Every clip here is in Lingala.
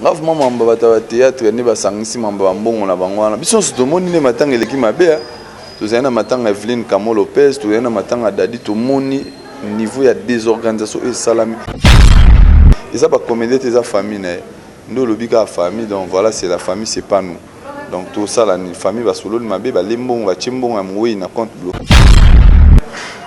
Nga vraiment mamba bato ya batheatre nde basangisi mamba bambongo na bango wana. Biso nyonso tomoni nde matanga eleki mabe. Tozali na matanga Evelyne Kamo Lopez, tozali na matanga Dadi, tomoni niveau ya désorganisation oyo esalami. Eza bacomédien te, eza famille na ye nde olobi kaka famille. Donc voilà, c'est la famille, c'est pas nous. Donc tosala ni famille, basololi mabe, balie mbongo, batie mbongo ya mowei na compte bloqué.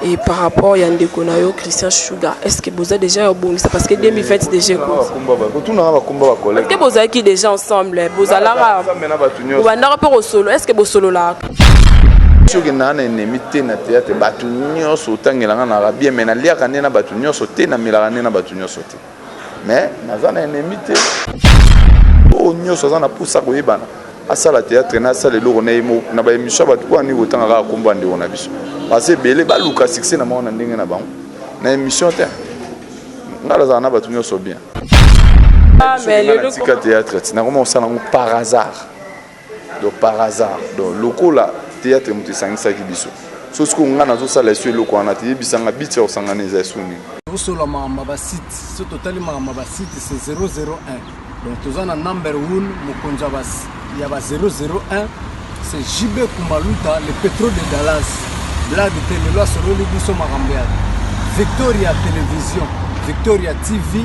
Et par rapport ya ndeko na yo Christian Sugar, est ce que boza déjà ya obongisa? Parce que 2020 déjà Kotunanga bakomba bacollègue. Te, bozalaki déjà ensemble, bozalaka, bobandaka mpe kosolo. Est ce que bosololaka? Soki naa na ennemi te na théâtre, bato nyonso otangelanga naka bien, mais naliaka nde na bato nyonso te, namelaka nde na bato nyonso te, mais naza na ennemi te. Oyo nyonso aza na mposa koyebana, asala théâtre na asala eloko na ye na baémission ya bato. Oyo ani kotanga kaka kombo ya ndeko na biso, baza ebele, baluka succès na bango na ndenge na bango na émission te. Ngai nazala na bato nyonso bien. Tika théâtre ti nakoma kosala yango par hasard. Donc par hasard, donc lokola théâtre moto esangisaki biso, so sikoyo ngai nazosala esu eloko wana te, yebisanga biti ya kosangana eza esu nini? Tosola makambo ya basite. So totali makambo ya basite, c'est 001. Donc toza na number 1, mokonzi ya ba 001, c'est JB Kumaluta, le pétrole de Dallas. Blague te, lelo asololi biso makambo ya Victoria Télévision, Victoria TV.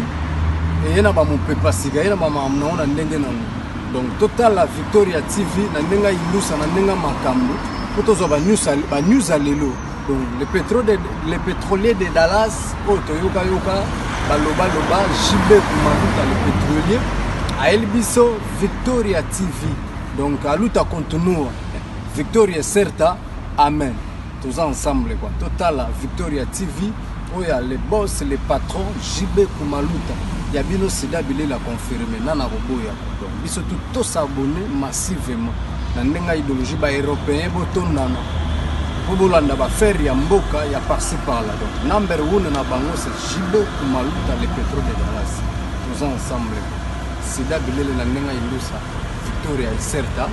Eye na bamopepa sika, ye na bamakambo nango na ndenge nango. Donc totala Victoria TV na ndenge ayindusa, na ndenge makambo, mpo tozwa banews ya lelo. Donc le pétrolier de Dallas oyo toyokayoka balobaloba, JB Kumaluta le pétrolier, ayeli biso Victoria TV. Donc aluta continua, victoria certa, amen. Toza ensemble quoi. Totala Victoria TV oyo ya le boss, le patron JB Kumaluta ya bino, sida bilela confirme nana koboya. Donc biso tu tos'abonner massivement na ndenge ya idéologie. Baeuropéen botondana mpo bolanda baaffaire ya mboka ya par-ci par-là. Donc number one na bango, c'est JB Kumaluta, le pétrole de Dallas. Toza ensemble, sida bilele na ndenge ya indusa, victoria certa,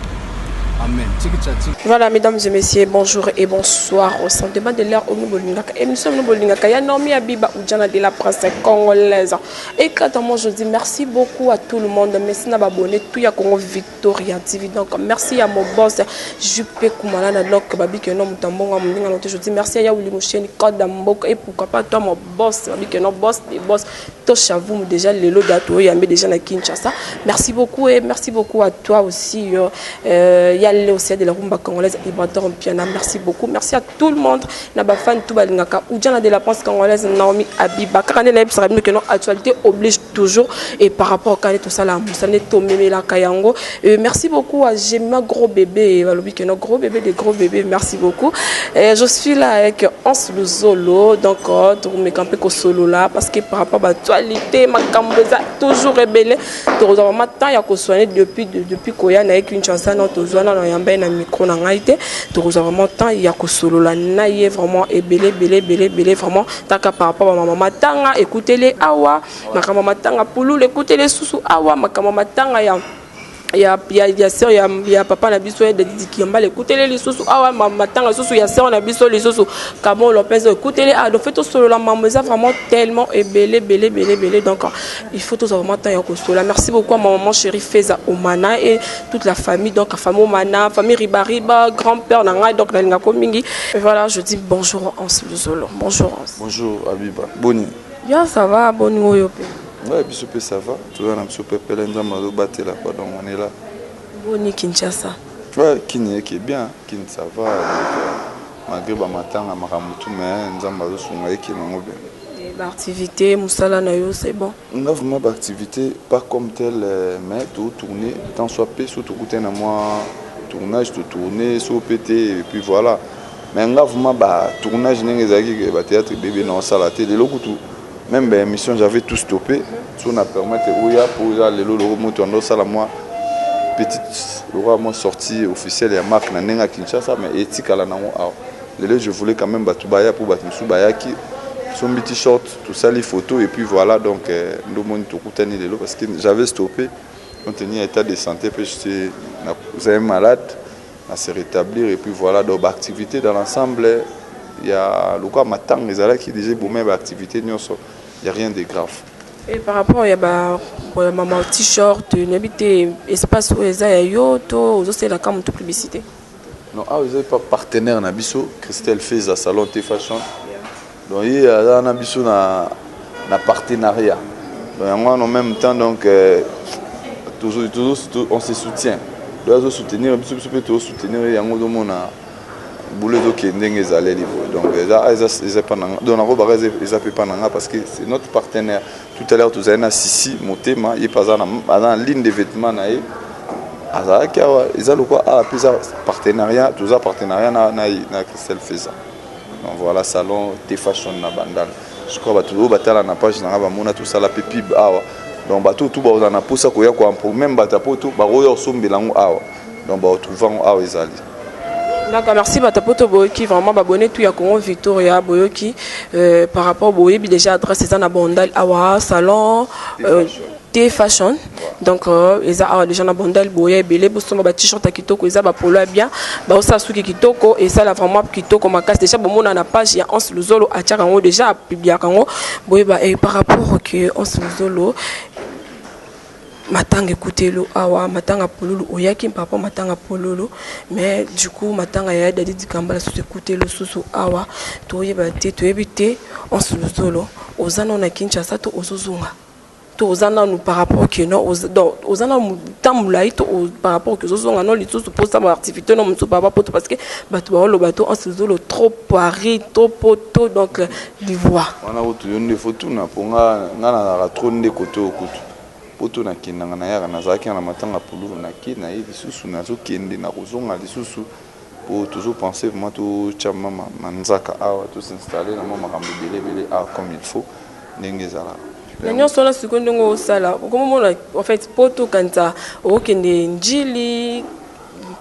amen. Tiki tcha tiki. Voilà, mesdames et messieurs, bonjour et bonsoir. Au centre de l'heure au Bolingaka, émission Bolingaka, ya Naomi Abiba Oudjana de la presse congolaise. Et quant à moi, je dis merci beaucoup à tout le monde. Merci d'abonner tout ya Congo Victoria TV. Donc, merci à mon boss, Juppé Koumalana, donc, Babi Keno Mutambonga, Mouninga, je dis merci à Yaouli Moucheni, Code Mbok, et pourquoi pas toi, mon boss, Babi Keno, boss des boss, Toshavum, déjà, lelo dato, Yambe déjà na Kinshasa. Merci beaucoup et merci beaucoup à toi aussi, Yale aussi de la rumba congolaise, Ibrator Piana. Merci beaucoup. Merci à tout le monde. Na ba fan tout balingaka. Oudjana de la presse congolaise, Naomi Abiba. Kakane na yebisaka bino que non, actualité oblige toujours. Et par rapport au cas tout ça là, Moussane Tomeme la Kayango. Merci beaucoup à Gemma Gros Bébé. Balobi que non, gros bébé des gros bébés. Merci beaucoup. Et je suis là avec Hans Luzolo. Donc, tout me solo là parce que par rapport à l'actualité, makambo eza toujours rebelle. Tozwa vraiment temps ya kosoigner depuis koya na ye Kinshasa. Na tozwa na yamba ye na micro na ngai te, tokozwa vraiment temps ya kosolola na ye vraiment ebele ebele ebele ebele vraiment. Taka par rapport bamama matanga, ekutele awa makambo matanga pululu, ekutele susu awa makambo matanga ya sœur ya papa na biso ya Dadi Kiambala, ekuteli lisusu awa matanga lisusu ya sœur na biso lisusu Kamo Lopez, ekuteli awa. Donc fait tosolola mambo eza vraiment tellement ebele ebele ebele ebele. Donc il faut tozwa vraiment temps ya kosolola. Merci beaucoup à ma maman chérie Feza Omana et toute la famille, donc famille Omana, famille Ribariba, grand-père na ngai, donc nalingako mingi. Et voilà, je dis bonjour Hans Luzolo, bonjour Hans. Bonjour Abiba, boni? Bien, ça va. Boni oyo mpe? Ouais, biso mpe ça va, toza na biso pepele, Nzambe azobatela quoi. Donc on est là. Boni Kinshasa? Ouais, Kini eke bien, Kini ça va. Donc, malgré bamatanga, makambo tu, mais Nzambe azosunga, eke nango bien. Baactivité, mosala na yo, c'est bon? Nga vraiment baactivité pas comme tel, mais totourne tant soit pe so tokutani na mwa tournage, totourne so pe te, et puis voilà. Mais nga vraiment batournage ndenge ezalaki, bathéâtre ebebe na osala te. Lelo kutu même baémission, j'avais tout stoppé. So na permettre oya po eza lelo loko moto ando osala mwa petite lokola mwa sortie officielle ya marque na ndenge ya Kinshasa, mais etikala nango awa. Lelo je voulais quand même bato baya, po bato mosusu bayaki, sombi t-shirt, tosali photo et puis voilà. Donc ndomoni tokutani lelo parce que j'avais stoppé compte tenu ya état de santé mpe j'étais nazali malade, na se rétablir et puis voilà. Donc baactivité dans l'ensemble ya lokola matanga ezalaki déjà eboma ya baactivité nyonso, y a rien de grave. Et par rapport ya ba mama t-shirt, nayebi te, espace oyo eza ya yo to ozosalelaka moto publicité? Non, awa ezali pa partenaire na biso, Christelle Feza, salon T Fashion. Donc ye aza na biso na partenariat. Donc yango wana, en même temps, donc toujours, toujours on se soutient. Donc azosoutenir biso, biso mpe tozosoutenir yango. Ozomona boulot ezokende ndenge ezaleli boye. Donc eza epa na nga, donc nakobaka eza mpe epa na nga parce que c'est notre partenaire. Tout à l'heure tozali na Sisi Motema, ye mpe aza na ligne de vêtement na ye, azalaki awa. Eza lokwa awa mpe eza partenariat, toza partenariat na Christelle Feza. Donc voilà, salon T Fashion na Bandal. Je crois bato oyo batala na page na nga bamona tosala mpe pub awa. Donc bato tu bazala na mposa koya koampo, même bato ya poto bakoya kosombela yango awa. Donc baotrouve yango awa ezali. D'accord, merci. Bato poto boyoki vraiment, babone tout ya Congo Victoria boyoki par rapport, boyebi déjà adresse, eza na Bandal awa, salon T Fashion. Donc eza awa déjà na Bandal. Boya ebele, bosomba ba t-shirt ya kitoko, eza bapolo ya bien, baosala suki kitoko, esala vraiment kitoko makasi. Déjà bomona na page ya Anse Luzolo, atiaka yango déjà, apubliaka yango, boyeba. Et par rapport que Anse Luzolo, matanga ekutelo awa, matanga Pololo, oyaki papa matanga Pololo, mais du coup matanga ya Dadi Dikambala susu ekutelo susu awa, toyeba te, toyebi te. Anse Luzolo, oza nano na Kinshasa to ozozonga to oza nanu par rapport ke non, donc oza nanu ntan molai to par rapport ke ozozonga no lisusu mposa baactivité no mosusu papa poto? Parce que bato baoloba to Anse Luzolo trop Paris, trop poto, donc l'ivoire. Wana kutu yo nde fotuna, mpo nga nazalaka trop nde kote oyo kutu poto nakendanga, nayaka. Nazalaki na matanga Pululu, nake naye lisusu, nazokende na kozonga lisusu po tozopense vraiment totya mama manzaka awa, tosinstalle na mwa makambo ebele ebele awa comme il faut, ndenge ezalaka. Na nyonso wana sikoyo, ndenge osala, okomomona en fait po tokanisa okokende Njili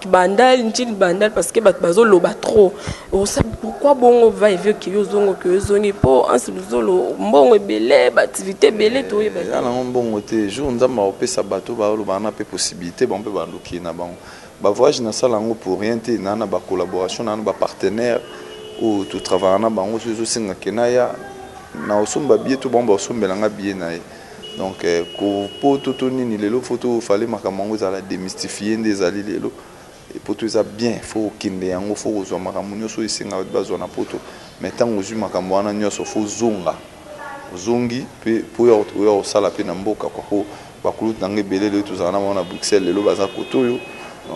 Bandal, Njili Bandal, parce que bato bazoloba trop. Osa pourquoi bongo va evi okei, ozongo, okei, ozongi? Mpo Anse Luzolo mbongo ebele, baactivité ebele, toyeba. Eza nango mbongo te. Jour Nzambe akopesa bato balobaka na mpe possibilité, bango mpe bandoki na bango. Bavoyage nasala yango pour rien te. Naa na bacollaboration, naa na bapartenaire oyo totravailla na bango. So ezosengake naya na osomba billet to bango basombelanga billet na ye. Donc po to nini, lelo faut tofale makambo yango ezala démystifie nde ezali lelo. Poto eza bien, faut kokende yango, faut kozwa makambo nyonso oyo esengaka bazwa na poto. Mais ntango ozwi makambo wana nyonso, faut ozonga, ozongi mpe mpo oya kosala mpe na mboka kwa, po bakulutu nanga ebele lelo tozala na bango na Bruxelles, lelo baza kote oyo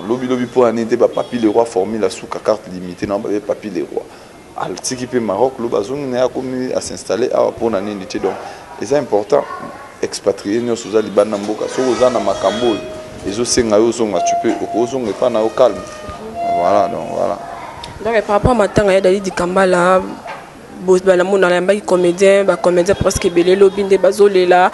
lobilobi. Mpo ya nini te? Bapapi le roi, formule asuka, carte limité na babe. Papi le roi atiki mpe Maroc, lo bazongi na ye, akomi asinstalle awa. Mpona nini te? Donc eza important, expatrié nyonso oza libanda mboka, soki oza na makambo oyo ezosenga yo ozonga, tu peux, okozonga epa na yo calme. Voilà, donc voilà. Donc par rapport à matanga ya Dali Dikambala, balamona nayambaki comédien, bacomédien presque ebele elobi nde bazolela,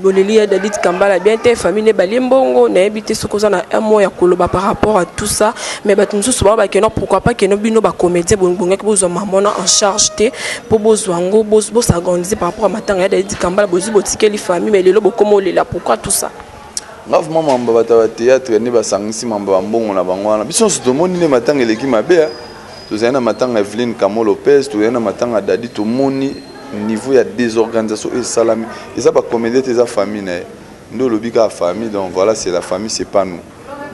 boleli ya Dali Dikambala bien te, famille nde balie mbongo. Nayebi te soki oza na un mot ya koloba par rapport à tout ça. Mais bato mosusu bao bakeno, pourquoi pas keno bino bacomédien bongaki bozwa mamona en charge te, mpo bozwa yango, bos'organiser par rapport à matanga ya Dali Dikambala? Bozwi, botikeli famille, mais lelo bokoma olela. Pourquoi tout ça? Nga vraiment, mambo bato ya théâtre nde basangisi mambo ya mbongo na bango wana. Biso nyonso tomoni nde matanga eleki mabe. Tozali na matanga Eveline Kamo Lopez, tozali na matanga ya Dadi, tomoni niveau ya désorganisation oyo esalami. Eza bacomédien te, eza famille na ye nde olobi kaka famille. Donc voilà, c'est la famille, c'est pas nous.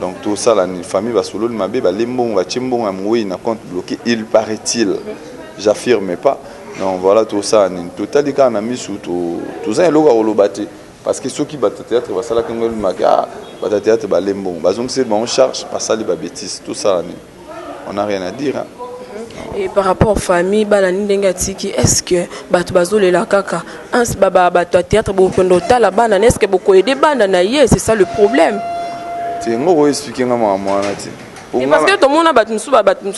Donc tosala nini? Famille basololi mabe, balie mbongo, batie mbongo ya mowei na compte bloqué, il paraît-il, j'affirme pas. Donc voilà, tosala nini? Totali kaka na misu, toza eloko ya koloba te, parce que soki bato ya théâtre basalaki ngo, elumaki ah, bato ya théâtre balie mbongo, bazongiseli bango charge, basali babêtise. Tosala nini? On n'a rien à dire, hein. Et par rapport aux famille, bana ni ndenge atiki, est ce que bato bazolela kaka bato ya théâtre bokende otala bana na, est ce que bokoyede bana na ye? C'est ça le problème. Te, ngo koexplike nga makambo wana te. Parce que tomona bato mosusu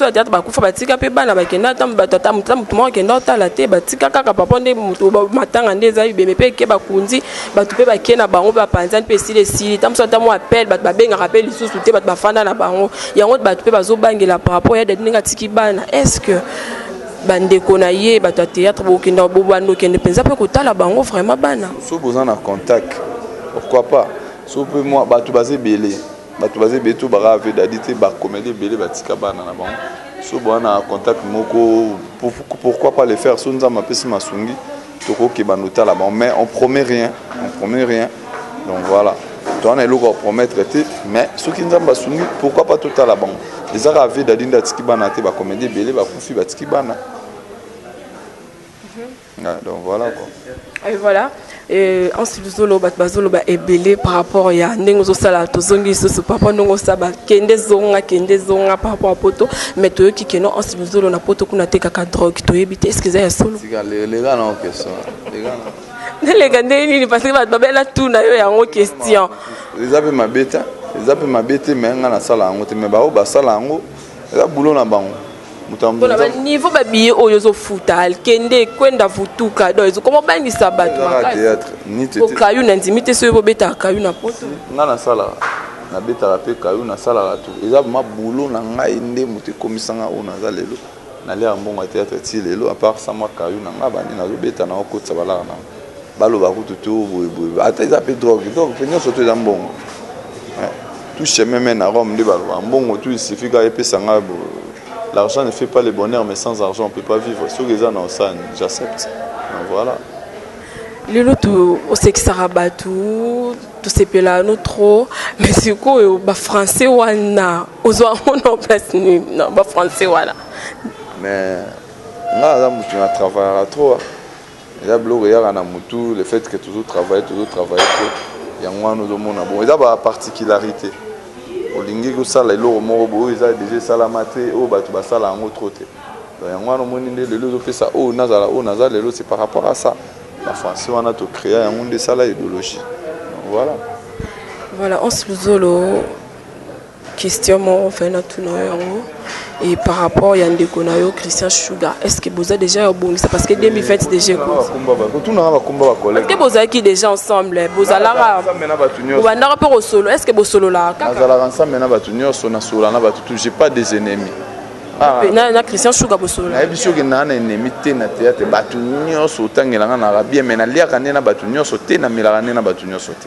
ya théâtre bakufa, batika mpe bana, bakenda ata bato, ata motu moko akenda otala te, batika kaka papa nde motu. Matanga nde eza bibeme mpe eke, bakundi bato mpe bake na bango mpe bapanzani mpe esili, esili. Ta mosusu ata mwa appel, bato babengaka mpe lisusu te, bato bafanda na bango yango. Bato mpe bazobangela par rapport ya Dadi ndenge atiki bana. Est ce que bandeko na ye, bato ya théâtre, bokenda, bobanda okende mpenza mpe kotala bango vraiment bana? So boza na contact, pourquoi pas? So mpe mwa bato baza ebele, bato baza ebele to baka ave Dadi te, bacomédie ebele batika bana na bango. So boza na contact moko, pourquoi pas le faire? So Nzambe apesi masungi, Tokoki bando tala bango, mais on promet rien, on promet rien. Donc voilà, toza na eloko ya promettre te, mais soki Nzambe asungi, pourquoi pas totala bango. Eza kaka vie dadi nde atiki bana te. Bacomédie ebele bakufi, batiki bana. Ouais, donc voilà quoi. Et voilà, ensuite tozoloba, bato bazoloba ebele par rapport ya ndenge ozosala. Tozongi lisusu par rapport ndenge osala, bakende zonga, kende zonga par rapport ya poto. Mais toyoki que non, Anse Luzolo na poto kuna te kaka drogue. Toyebi te, est ce que eza ya solo? Tika lega na question, lega na. Neleka ndenge nini? Parce que bato babela tuna yo yango question. Eza mpe mabe te, eza mpe mabe te, mais nga nasala yango te. Mais bao basala yango, eza boulot na bango. Moto mpona baniveau babillet oyo ozofuta, kende kwenda vutuka, donc ezokoma obangisa bato. Ezaka makasi théâtre niti. Po kayu na ndimi te soki bobetaka kayu na poto. Nga nasalaka, nabetaka mpe kayu, nasalaka tu. Eza vraiment boulot na ngai nde moto ekomisanga oyo naza lelo. Naliaka mbongo ya théâtre ti lelo. À part ça, mwa kayu na ngai bani nazobeta na okotisa balaka na baloba kutu te boyeboye. Ata eza mpe drogue, drogue mpe nyonso to eza mbongo. Tout chemin mène à Rome nde baloba. Mbongo tout, il suffit kaka epesa ngai. L'argent ne fait pas le bonheur, mais sans argent on peut pas vivre. Soki eza na osani, j'accepte. Donc voilà. Lelo to osekisaka bato, tosepela no trop, mais sikoyo bafrançais wana, ozwa yango na place nini na bafrançais wana? Mais nga aza motu na travaillaka trop. Eza biloko eyaka na motu, le fait que tozotravaille, tozotravaille trop, yango wana ozomona. Bon, eza baparticularité. Olingi kosala eloko moko boye oyo eza déjà esalama te, oyo bato basala yango trop te. Donc yango wana omoni nde lelo ezopesa oyo nazala oyo naza lelo. C'est par rapport à ça, bafrançais wana tocréa yango nde esala idéologie. Donc voilà. Voilà, Anse Luzolo, question moko fai natuna yo yango. Et par rapport ya ndeko na yo Christian Sugar, est ce que boza déjà ya obongisa? Parce que 2020 déjà ekoti. Kotunanga bakomba bacollègue. Parce que bozalaki déjà ensemble, bozalaka, ensemble na bato nyonso. Bobandaka mpe kosolo. Est ce que bosololaka kaka? Nazalaka ensemble na bato nyonso, nasolola na bato tout. J'ai pas des ennemis. Ah. Na Christian Sugar bosolola? Nayebi soki naa na ennemi te na théâtre. Bato nyonso otangelanga naka bien, mais naliaka nde na bato nyonso te, namelaka nde na bato nyonso te,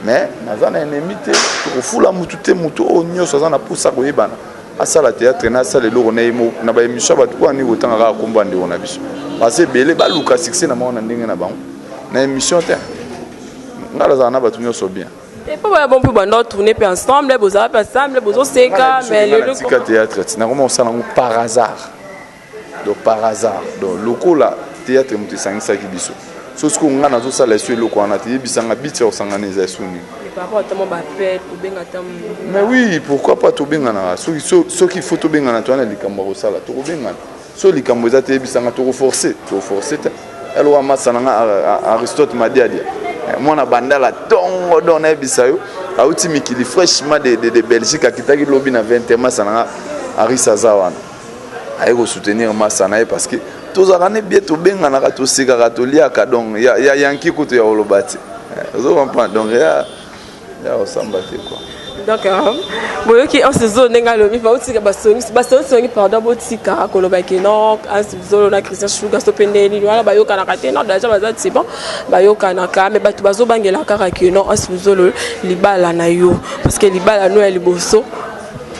mais naza na ennemi te. Tokofula mutu te. Mutu oyo nyonso aza na mposa koyebana, asala théâtre na asala eloko na ye na baémission ya bato. Oyo ani kotanga kaka kombo ya ndeko na biso, baza ebele, baluka succès na bango na ndenge na bango na émission te. Ngai nazala na bato nyonso bien. Mpo baya bon mpe banda tourner mpe ensemble, bozala mpe ensemble, bozoseka, mais lelo Tika théâtre ti nakoma kosala yango par hasard. Donc par hasard, donc lokola théâtre moto esangisaki biso, so sikoyo ngai nazosala esu eloko wana te, yebisanga biti ya kosangana eza esu nini? Par rapport ata mwa bapele, kobenga ata. Mais oui, pourquoi pas? Tobenganaka soki faut tobengana. Toza na likambo ya kosala, tokobengana. So likambo eza te, yebisanga, tokoforce, tokoforce te. Eloko masa na nga Aristote Madiadia, mwana Bandala ntongo. Donc nayebisa yo, auti mikili fraîchement de Belgique, akitaki lobi na 20. Masa na nga Aris aza wana, aye kosoutenir masa na ye, parce que tozalaka ne bien, tobenganaka, tosekaka, toliaka. Donc ya yanki kutu ya koloba te, ozo comprendre. Donc ya kosamba te quoi. Donc boyoki Anse Zolo ndenge alobi, baotika basongisi, basongisongi. Pardon, botika kolobaki non, Anse Zolo na Christian Shuga so mpe ndenge nini wana bayokanaka te. Non, déjà baza ti bon, bayokanaka, mais bato bazobangela kaka que non, Anse Zolo, libala na yo, parce que libala no ya liboso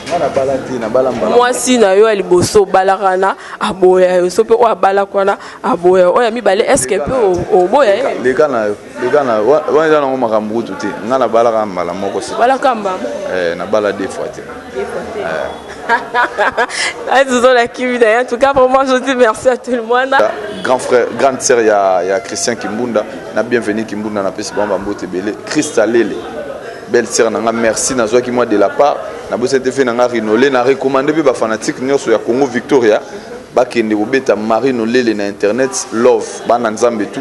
Nga nabala te, nabala mbala. Mwasi na yo ya liboso obalaka na aboya yo, so mpe oyo abalaka wana aboya, oyo ya mibale, est ce que mpe oboya ye? Leka na yo, leka na yo wana, eza nango makambo kutu te. Nga nabalaka mbala moko se. Obalaka mbala? Eh, nabala deux fois te. En tout cas, vraiment, je dis merci à tout le monde. Grand frère, grande sœur ya Christian Kimbunda na Bienvenu Kimbunda, napesi bango bambote ebele. Christa Lele, belle sœur na nga, merci. Nazwaki moi de la part, nabosani te fe na nga Rinole. Na recommande mpe bafanatique nyonso ya Congo Victoria bakende kobeta Marino Lele na internet. Love bana Nzambe tu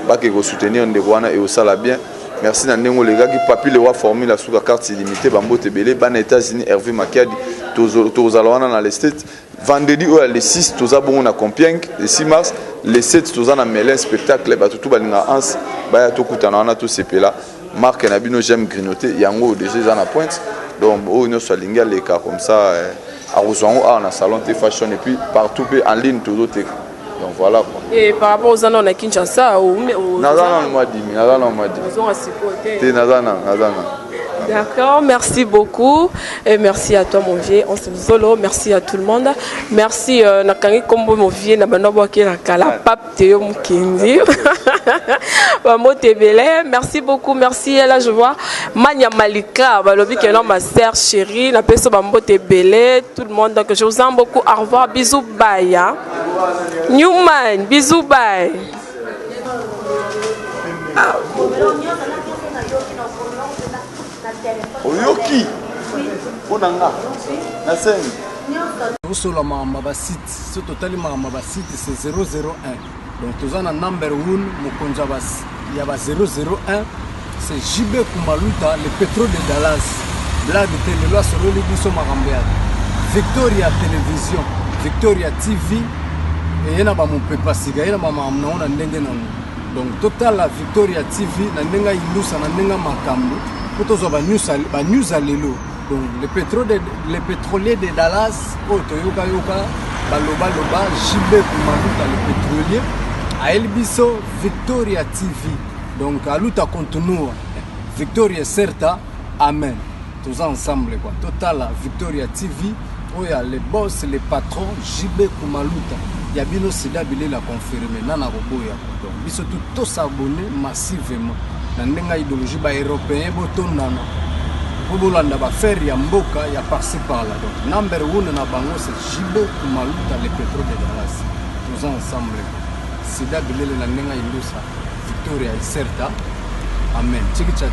bakende kosoutenir ndeko wana, eosala bien. Merci na ndenge olekaki. Papi le Roi, formule asuka, carte illimité, bambote ebele. Bana États-Unis, Hervé Makiadi, tozala wana na le State vendredi oyo ya le 6. Toza bongo na Compiègne le 6 mars. Le 7 toza na Melin, spectacle. Bato tu balingaka Anse baya, tokutana wana, tosepela. Marque na bino J'aime Grignoter, yango oyo déjà eza na pointe. Donc oyo nyonso alingi aleka comme ça, akozwa yango awa na salon te fashion, et puis partout mpe en ligne tozoteka. Donc voilà quoi. Et par rapport aux années na Kinshasa? Naza nano mwa dimi, naza nano mwa dimi. Ozonga sikoyo te? Te, naza na. D'accord, merci beaucoup. Et merci à toi, mon vieux. On se zolo. Merci à tout le monde. Merci, nakangi kombo mon vieux, na bando boke na kala pape Théo Mukendi. Bambote ebele. Merci beaucoup. Merci. Et là, je vois Mania Malika. Balobi que non, ma sœur chérie. Na peso bambote ebele. Tout le monde. Donc, je vous aime beaucoup. Au revoir. Bisous. Bye, hein. Newman. Bisous. Bye. Oyoki mpo na nga na scène. Tosola makambo ya basite. So totali makambo ya basite, c'est 001. Donc toza na number 1, mokonzi ya ba 001, c'est JB Kumaluta, le pétrole de Dallas. Blague te, lelo asololi biso makambo ya Victoria Télévision, Victoria TV. Eye na bamopepa sika, ye na bamakambo nango na ndenge nango. Donc totala Victoria TV na ndenge ayindusa, na ndenge makambo, mpo tozwa banews ya lelo. Donc le pétrolier de Dallas oyo toyokayoka balobaloba, JB Kumaluta le pétrolier ayeli biso Victoria TV. Donc aluta continua, victoria certa, amen. Toza ensemble quoi. Totala Victoria TV oyo ya le boss, le patron JB Kumaluta ya bino. Sida bilela confirme nana koboya. Donc biso tu tos'abonner massivement na ndenge ya idéologie. Baeuropéen botondana mpo bolanda baaffaire ya mboka ya par-ci par-là. Donc number one na bango, c'est JB Kumaluta, le pétrole de Dallas. Toza ensemble. Sida bilele na ndenge ya indusa, victoria ecerta, amen. Chiki cha.